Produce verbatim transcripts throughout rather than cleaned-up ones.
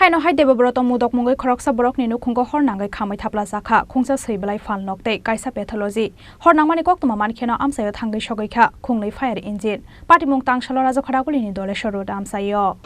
Haino hai Debobroto Mudok mungwi khoroksa borokni nukhungo hor nangwi khamwi thaplajakha, khungsa swi belai phalnok tei kaisa pathology. Hor nangmani koktwma mankheno amchaio thangwi sogwikha khungnwi fire engine. Patimung tangsalo Rajakhoragulini Doleshwar Road amchaio.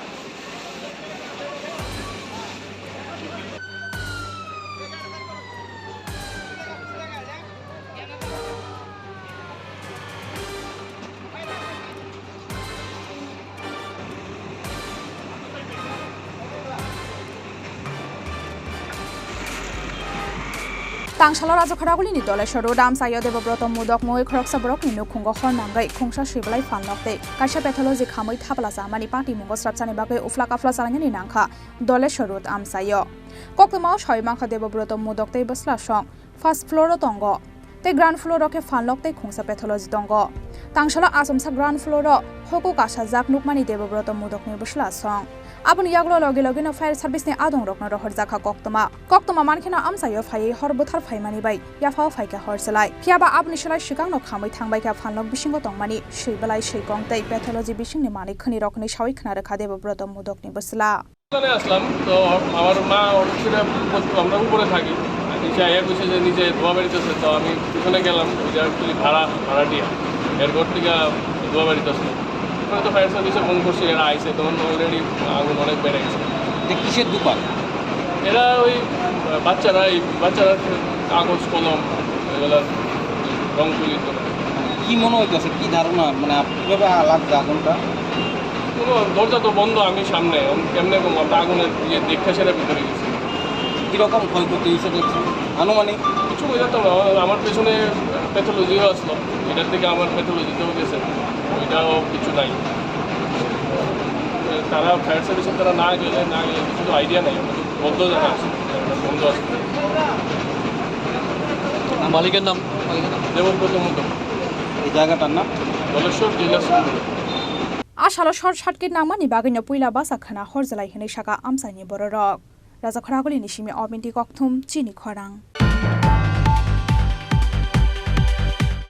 Tangsalo Rajakhoragulini Doleshwar Road amchaio Debobroto Mudok mungwi khoroksa borokni nukhungo hor nangwi khungsa swi belai phalnok tei kaisa pathology khamwi thapla chamani patimungo srapchani bagwi ufla kafla chalainani nangkha Doleshwar Road amchaio. Koktwmao sawi mankha Debobroto Mudok tei bwsla song first floor o tongo, tei ground floor o khe phalnok tei khungsa pathology tongo. Tangsalo achomsa ground floor o hoko kasajak nukmani Debobroto Mudokni bwsla song. Aboni yagulo logi logi no fire service ni adong rok no rohorjakha koktwma. Koktwma mankheno amchaio phaiwi hor bwthar phaimani bai yaphao phaikha hor chwlai. Phiyaba aboni slai swkang no khamwi thangbaikha phalnok bisingo tongmani swi belai swi kong tei pathology bisingni malik khni rok hwnwi sawi khna rwkha Debobroto Mudokni bwsla. দোকানে আসলাম, তো আমার মা অফিসে আমরা উপরে থাকি, আর নিচে আইয়া কইছে যে নিচে ধোয়া বাড়িতে আছে। তো আমি পিছনে গেলাম, ওই যে অ্যাকচুয়ালি ভাড়া, ভাড়াটিয়া, এর ঘর থেকে ধোয়া বাড়িতে আসলো। ওখানে তো ফায়ার সার্ভিসে ফোন করছে, এরা আইছে, তখন অলরেডি আগুন অনেক বেড়ে গেছে। এটা কিসের দোকান? এরা ওই বাচ্চারা, এই বাচ্চারা কাগজ কলম, এগুলো রং তুলির দোকান। কি মনে হইতেছে, কি ধারণা, মানে, আপ-, কিভাবে লাগছে আগুনটা? কোনো দরজা তো বন্ধ, আমি সামনে, আমি কেমনে কম, আমরা আগুনের ইয়ে দেখে সেটা ভিতরে গেছি। কিরকম ক্ষয়ক্ষতি হয়েছে দেখছেন আনুমানিক? কিছু বোঝাতে পারবো না, আমার, আমার পেছনে প্যাথোলজিও আসলো, এটার দিকে আমার প্যাথোলজিতেও গেছে, ওইটাও কিছু নাই। তারা ফায়ার সার্ভিসের তারা না গেলে, না গেলে কিছু তো আইডিয়া নাই, আমাদের বন্ধ জায়গা আছে, বন্ধ আছে। আর মালিকের নাম? মালিকের নাম? দেবব্রত মণ্ডল। এই জায়গাটার নাম? দলেশ্বর জেলা সুন্দর। A salo short circuit nangmani bagwino puila bwsa khwna hor jwlai hwnwi saka amchaini bororok. Rajakhoragulini simi Obinti Kokthum, Chini Khorang.